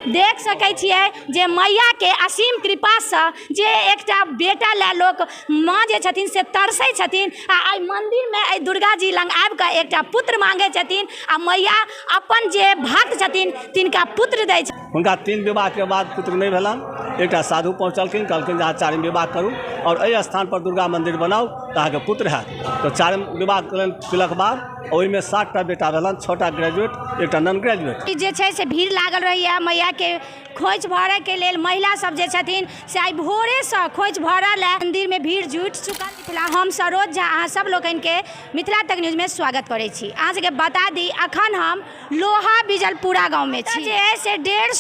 देख सकै छियै जे मैयाके असीम कृपासँ जे एकटा बेटा लए लोक माँ जे छथिन से तरसै छथिन आ एहि मन्दिरमे एहि दुर्गा जी लग आबि कऽ एकटा पुत्र माँगै छथिन आ मैया अपन जे भक्त छथिन तिनका पुत्र दै छथिन। हुनका 3 विवाहके बाद पुत्र नहि भेलनि। एकटा साधु पहुँचलखिन, कहलखिन जे अहाँ चारिम विवाह करू आओर एहि स्थानपर दुर्गा मन्दिर बनाउ तऽ अहाँके पुत्र हैत। तऽ चारिम विवाह केलक बाद ओहिमे 7टा बेटा भेलनि, 6टा ग्रेजुएट, एकटा नॉन ग्रेजुएट। ई जे छै से भीड़ लागल रहैए मैयाके खोइछ भरऽके लेल। महिला सब जे छथिन से आइ भोरेसँ खोइछ भरऽ लए मन्दिरमे भीड़ जुटि चुकल। मिथिला हम सरोज झा अहाँ सब लोकनिके मिथिला तक न्यूजमे स्वागत करै छी। अहाँ सबके बता दी अखन हम लोहा बिजलपुरा गाँवमे छी जे से 150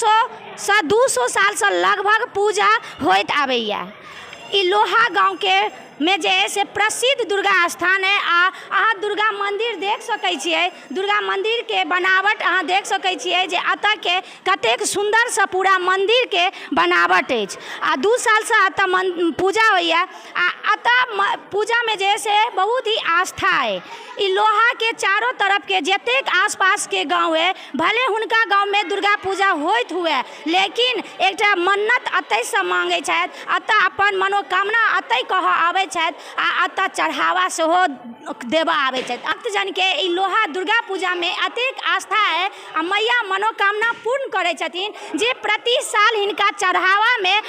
सँ 200 सालसँ लगभग पूजा होइत आबैए। ई लोहा गाँवके में जे है से प्रसिद्ध दुर्गा स्थान है आ अहाँ दुर्गा मंदिर देख सकै छियै। दुर्गा मंदिर के बनावट अहाँ देख सकै छियै जे एतऽ के कतेक सुन्दरसँ पूरा मंदिर के बनावट अछि। आ 2 सालसँ एतऽ पूजा होइए आ एतऽ पूजामे जे है से बहुत ही आस्था अइ। ई लोहा के चारो तरफ के जतेक आसपास के गाँव अइ भले हुनका गाँवमे दुर्गा पूजा होइत हुए लेकिन एकटा मन्नत एतहिसँ माँगै छथि, एतऽ अपन मनोकामना एतहि कहऽ आबै छथि आ एतऽ चढ़ावा सेहो देबऽ आबै छथि। भक्तजनके ई लोहा दुर्गा पूजामे एतेक आस्था अइ आ मैया मनोकामना पूर्ण करै छथिन जे प्रति साल हिनका चढ़ावामे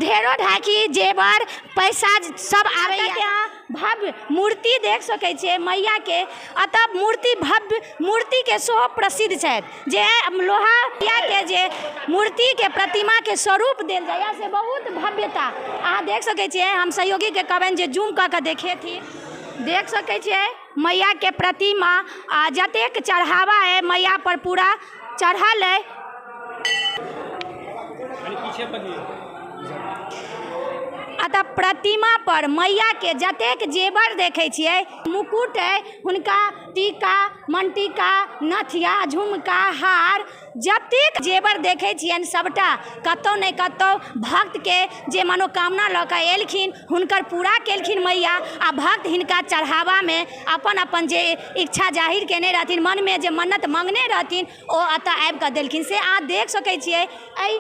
ढेरो ढाकी जेवर पैसा सब आबैए। भव्य मूर्ति देख सकै छियै मैयाके। एतऽ मूर्ति भव्य मूर्तिके सेहो प्रसिद्ध छथि जे लोहा मैयाके जे मूर्तिके प्रतिमाके स्वरूप देल जाइए से बहुत भव्यता अहाँ देख सकै छियै। हम सहयोगीके कहबनि जे जूम कऽ कऽ देखेथिन। देख सकै छियै मैयाके प्रतिमा आ जतेक चढ़ावा अइ मैया पर पूरा चढ़ल अइ। अतः प्रतिमा पर मैया के जतेक जेवर देखै छियै, मुकुट अइ, हुनका टीका मनटीका नथिया झुमका हार जतेक जेवर देखै छियनि सबटा कतौ ने कतौ भक्त के जे मनोकामना लऽ कऽ एलखिन हुनकर पूरा केलखिन मैया। आ भक्त हिनका चढ़ावामे अपन अपन जे इच्छा जाहिर केने रहथिन, मनमे जे मन्नत मांगने रहथिन ओ एतऽ आबि कऽ देलखिन। से अहाँ देख सकै छियै एहि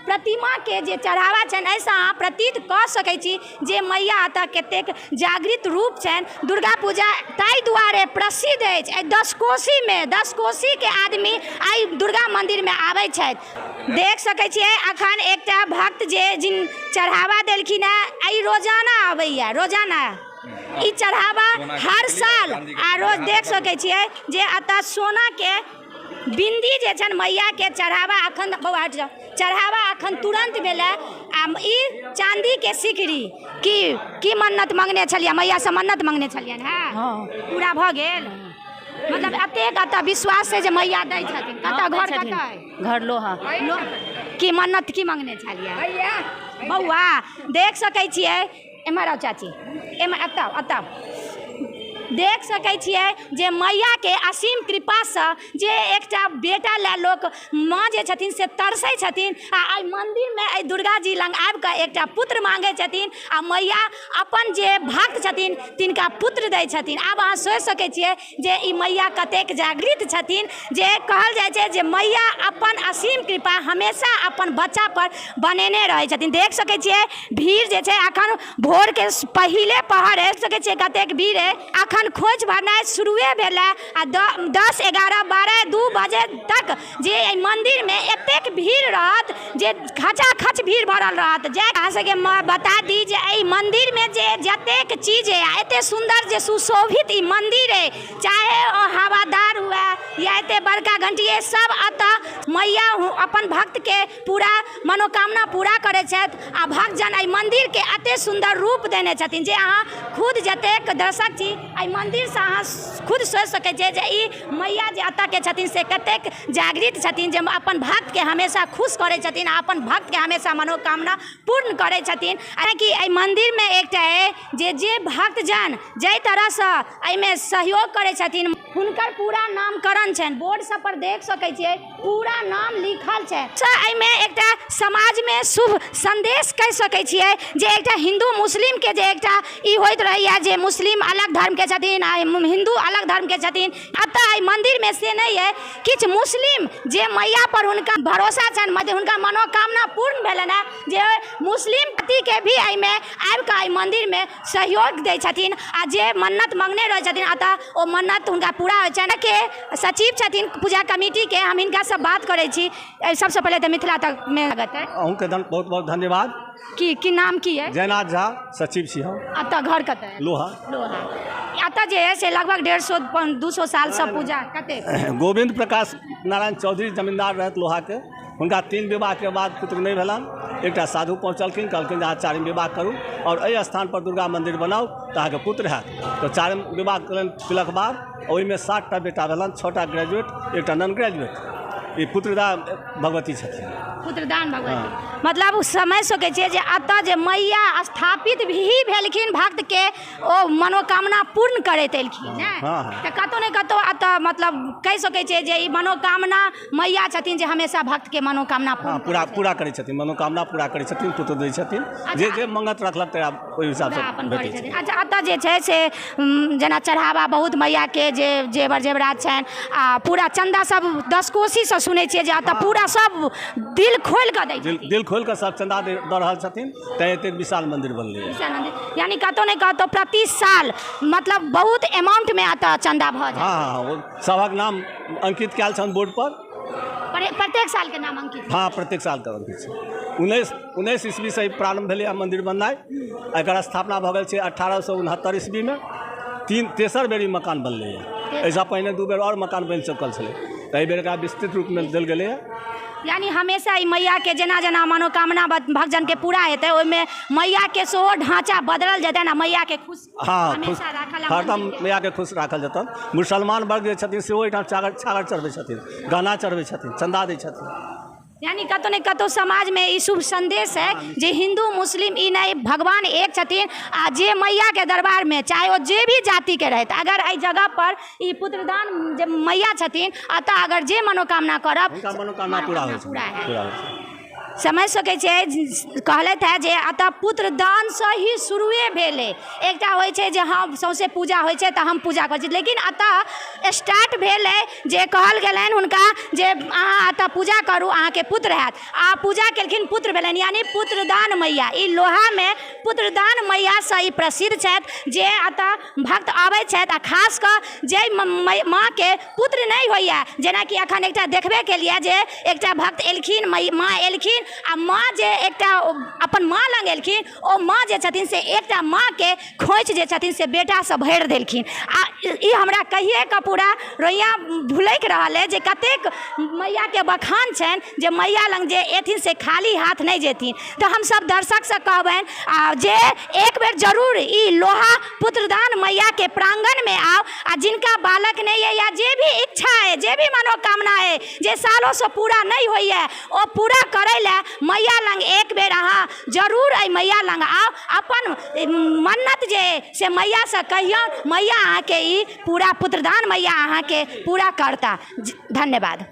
प्रतिमाके जे चढ़ावा छनि एहिसँ अहाँ प्रतीत कऽ सकै छी जे मैया एतऽ कतेक जागृत रूप छनि। दुर्गा पूजा ताहि दुआरे प्रसिद्ध अछि। एहि 10 कोसीमे 10 कोसीके आदमी एहि दुर्गा मन्दिरमे आबै छथि। देख सकै छियै अखन एकटा भक्त जे जिन चढ़ावा देलखिन हेँ, एहि रोजाना अबैए, रोजाना ई चढ़ावा हर साल आ रोज देख सकै छियै जे एतऽ सोनाके बिन्दी जे छनि मैयाके चढ़ावा अखन बौआ हटि जाउ, चढ़ावा अखन तुरन्त भेलै। आ ई चाँदीके सिकरी की की मन्नत मांगने छलियै मैयासँ? मन्नत मांगने छलियनि हेँ, पूरा भऽ गेल? मतलब एतेक एतऽ विश्वास छै जे मैया दै छथिन। कतऽ घर कतऽ अइ? घर लोहा। की मन्नत की मांगने छलियै बौआ? देख सकै छियै, एम्हर आउ चाची, एम्हर एतऽ एतऽ देख सकै छियै जे मैयाके असीम कृपासँ जे एकटा बेटा लए लोक माँ जे छथिन से तरसै छथिन आ एहि मन्दिरमे एहि दुर्गा जी लग आबि कऽ एकटा पुत्र माँगै छथिन आ मैया अपन जे भक्त छथिन तिनका पुत्र दै छथिन। आब अहाँ सोचि सकै छियै जे ई मैया कतेक जागृत छथिन जे कहल जाइ छै जे मैया अपन असीम कृपा हमेशा अपन बच्चा पर बनेने रहै छथिन। देख सकै छियै भीड़ जे छै अखन भोरके पहिले पहर है, देख सकै छियै कतेक भीड़ है। अखन खोइछ भरनाइ शुरुए भेलै आ 10 11 12 2 बजे तक जे एहि मन्दिरमे एतेक भीड़ रहत जे खचाखच भीड़ भरल रहत। जे अहाँ सबके बता दी जे एहि मन्दिरमे जे जतेक चीज अइ आ एतेक सुन्दर जे सुशोभित ई मन्दिर अइ, चाहे ओ हवादार हुए या एते बड़का घंटी अइ, सब एतऽ मैया अपन भक्तके पूरा मनोकामना पूरा करै छथि आ भक्तजन एहि मन्दिरके एते सुन्दर रूप देने छथिन जे अहाँ खुद जतेक दर्शक छी एहि मन्दिरसँ अहाँ खुद सोचि सकै छियै जे ई मैया जे एतऽके छथिन से कतेक जागृत छथिन जे अपन भक्तके हमेशा खुश करै छथिन आ अपन भक्तके हमेशा मनोकामना पूर्ण करै छथिन। कि एहि मन्दिरमे एकटा अइ जे जे भक्तजन जाहि तरहसँ एहिमे सहयोग करै छथिन हुनकर पूरा नामकरण छनि, बोर्ड सब पर देख सकै छियै पूरा नाम लिखल छै। एहिमे एकटा समाजमे शुभ संदेश कहि सकै छियै जे एकटा हिन्दू मुस्लिमके जे एकटा ई होइत रहैए जे मुस्लिम अलग धर्मके छथिन। छथिन आ हिन्दू अलग धर्मके छथिन। एतऽ एहि मन्दिरमे से नहि अइ, किछु मुस्लिम जे मैया पर हुनका भरोसा छनि, मतलब हुनका मनोकामना पूर्ण भेलनि हेँ, जे मुस्लिम पतिके भी एहिमे आबिकऽ एहि मन्दिरमे सहयोग दै छथिन आ जे मन्नत मङ्गने रहै छथिन एतऽ ओ मन्नत हुनका पूरा होइ छनि। के सचिव छथिन पूजा कमिटीके, हम हिनकासँ बात करै छी। सबसँ पहिले तऽ मिथिला तकमे स्वागत है। अहूँके बहुत बहुत धन्यवाद। की की नाम की है? जयनाथ झा, सचिव छी हम। एतऽ घर कतऽ है? लोहा। लोहा। एतऽ जे है से लगभग 150 200 सालसँ पूजा कते? गोविंद प्रकाश नारायण चौधरी जमींदार रहथि लोहाके। हुनका 3 विवाहके बाद पुत्र नहि भेलनि। एकटा साधु पहुँचलखिन, कहलखिन जे अहाँ चारिम विवाह करू आओर एहि स्थान पर दुर्गा मंदिर बनाउ तऽ अहाँके पुत्र हैत। तऽ चारिम विवाह केलनि तिलक बाद, ओहिमे 7टा बेटा भेलनि, 6टा ग्रेजुएट, 1टा नॉन ग्रेजुएट। ई पुत्रदा भगवती छथिन। पुत्रदान भगवती। मतलब समझ सकै छियै जे एतऽ जे मैया स्थापित भी भेलखिन, भक्तके ओ मनोकामना पूर्ण करैत एलखिन ने। हँ। तऽ कतहु ने कतहु एतऽ मतलब कहि सकै छियै जे ई मनोकामना मैया छथिन जे हमेशा भक्तके मनोकामना पूर्ण पूरा पूरा करै छथिन, मनोकामना पूरा करै छथिन, पुत्र दै छथिन, जे जे मंगत रखलक तकरा ओहि हिसाबसँ अपन करै भेटै छै। छथिन। अच्छा, एतऽ जे छै से जेना चढ़ावा बहुत मैयाके जे जेवर जेवरात छनि आ पूरा चन्दा सब 10 कोसीसँ सुनै छियै जे एतऽ पूरा सब दिल खोलि कऽ दै छथिन। दिल खोलि कऽ सब चन्दा दऽ रहल छथिन, तैं एतेक विशाल मंदिर बनलैए। विशाल मंदिर, यानी कतहु ने कतहु प्रति साल मतलब बहुत अमाउंटमे एतऽ चन्दा भऽ जाइ। हँ, ओ सभक नाम अंकित कयल छनि बोर्ड पर। प्रत्येक सालके नाम अंकित? हँ, प्रत्येक सालके अंकित छै। 19 ईस्वीसँ ई प्रारम्भ भेलै मन्दिर बननाइ। एकर स्थापना भऽ गेल छै 1869 ईस्वीमे। तेसर बेर ई मकान बनलैए। एहिसँ पहिने 2 बेर आओर मकान बनि चुकल छलै, तऽ एहि बेर एकरा विस्तृत रूपमे देल गेलैए। यानी हमेशा ई मैयाके जेना जेना मनोकामना भक्तजनके पूरा हेतै ओहिमे मैयाके सेहो ढाँचा बदलल जेतनि आ मैयाके खुश हँ, हमेशा राखल हरदम मैयाके खुश राखल जेतनि। मुसलमान वर्ग जे छथिन सेहो एहिठाम छागर चढ़बै छथिन, गहना चढ़बै छथिन, चन्दा दै छथिन। यानी कतहु ने कतहु समाजमे ई शुभ संदेश है जे हिन्दू मुस्लिम ई नहि, भगवान एक छथिन आ जे मैयाके दरबारमे चाहे ओ जे भी जातिके रहथि, अगर एहि जगह पर ई पुत्रदान जे मैया छथिन अतऽ अगर जे मनोकामना करब हुनका मनोकामना पूरा होइ छै। पूरा है। पूरा होइ छै। समझ सकै छियै, कहलथि है जे एतऽ पुत्रदानसँ ही शुरुए भेलै। एकटा होइ छै जे हँ सौँसे पूजा होइ छै तऽ हम पूजा करै छी, लेकिन एतऽ स्टार्ट भेलै जे कहल गेलनि हुनका जे अहाँ एतऽ पूजा करू अहाँके पुत्र हैत, आ पूजा केलखिन पुत्र भेलनि, यानी पुत्रदान मैया। ई लोहामे पुत्रदान मैयासँ ई प्रसिद्ध छथि जे एतऽ भक्त आबै छथि आ खास कऽ जाहि माँके पुत्र नहि होइए, जेनाकि एखन एकटा देखबे केलिए जे एकटा भक्त एलखिन, माँ एलखिन आ माँ जे एकटा अपन माँ लग एलखिन, ओ माँ जे छथिन से एकटा माँके खोँइछ जे छथिन से बेटासँ भरि देलखिन। आ ई हमरा कहिएके पूरा रोइयाँ भुलकि रहल अइ जे कतेक मैयाके बखान छनि जे मैया लग जे एथिन से खाली हाथ नहि जेथिन। तऽ हमसब दर्शकसँ कहबनि आ जे एक बेर जरूर ई लोहा पुत्रदान मैयाके प्राङ्गणमे आउ आ जिनका बालक नहि अइ या जे भी इच्छा अइ, जे भी मनोकामना अइ जे सालोसँ पूरा नहि होइए ओ पूरा करै लए मैया लग एक बेर अहाँ जरूर एहि मैया लग आउ, अपन मन्नत जे अइ से मैयासँ कहियौ, मैया अहाँके ई पूरा पुत्रदान मैया अहाँके पूरा करता। धन्यवाद।